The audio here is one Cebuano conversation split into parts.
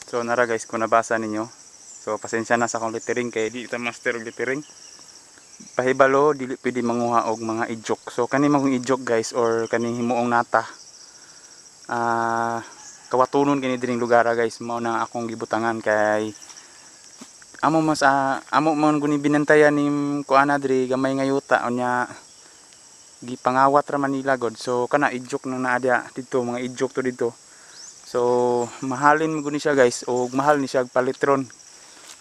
So nara guys, kung nabasa ninyo. So pasensya na sa akong lettering kay di ta master og lettering. Pahibalo dili pwede manguha og mga ijok. So kani man kung ijok guys or kaning himuong nata. Kawatunon kini diring lugar guys, mao na akong gibutangan kay amo mas amo man guni binantayan nim kuana diri gamay nga yuta unya gipangawat ra Manila god. So kana ijok nang naa diha didto, mga ijok to didto. So mahalin mo guni siya guys og mahal ni siya palitron.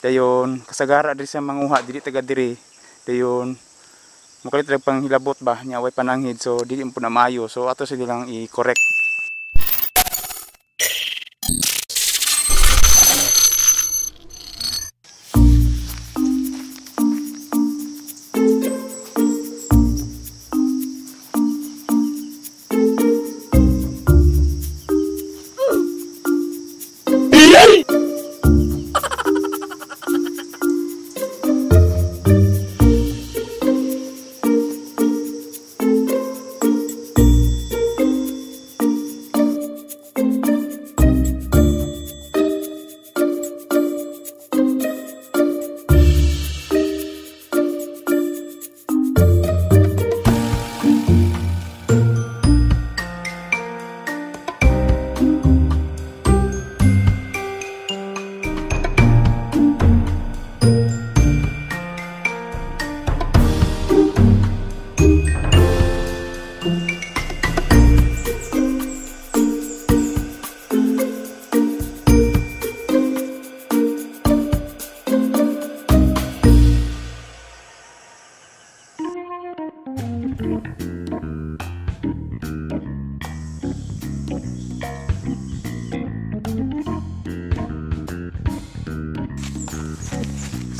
Dayon kasagara diri sa manguha dili taga diri. Dayon mukalit ra pang hilabot ba nya way pananghid, so dili mo pud na maayo. So ato sila lang i-correct.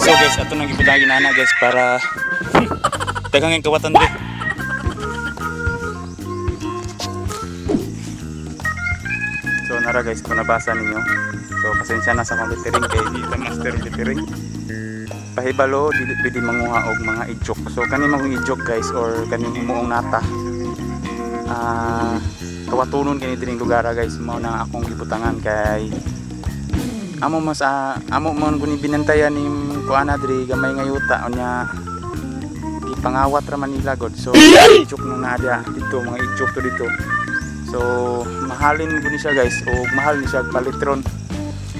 So guys, ato nang gibutang ginana guys para daghang kawatan diri. So nara guys, kung nabasa ninyo. So pasensya na sa akong lettering kay di ta master lettering. Pahibalo dili pwede manguha og mga ijok. So kani man kung ijok guys or kaning himuong nata. Kawatunon kini diring lugar guys, mao na akong gibutangan kay amo mas amo man guni binantayan nim kuana diri gamay nga yuta unya gipangawat ra Manila god. So ijok nang naa diha didto, mga ijok to didto. So mahalin guni siya guys og mahal ni siya palitron.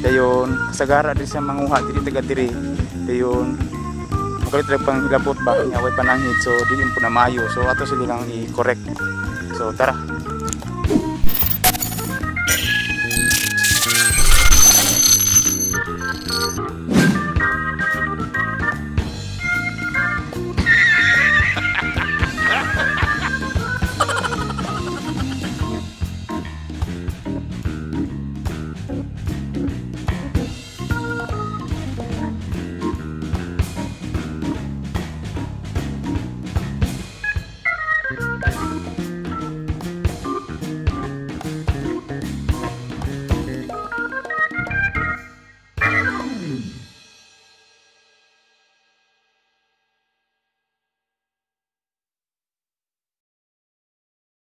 Dayon kasagara diri sa manguha dili taga diri. Dayon mukalit ra pang hilabot ba nya way pananghid, so dili mo na maayo. So ato sila lang i-correct. So tara.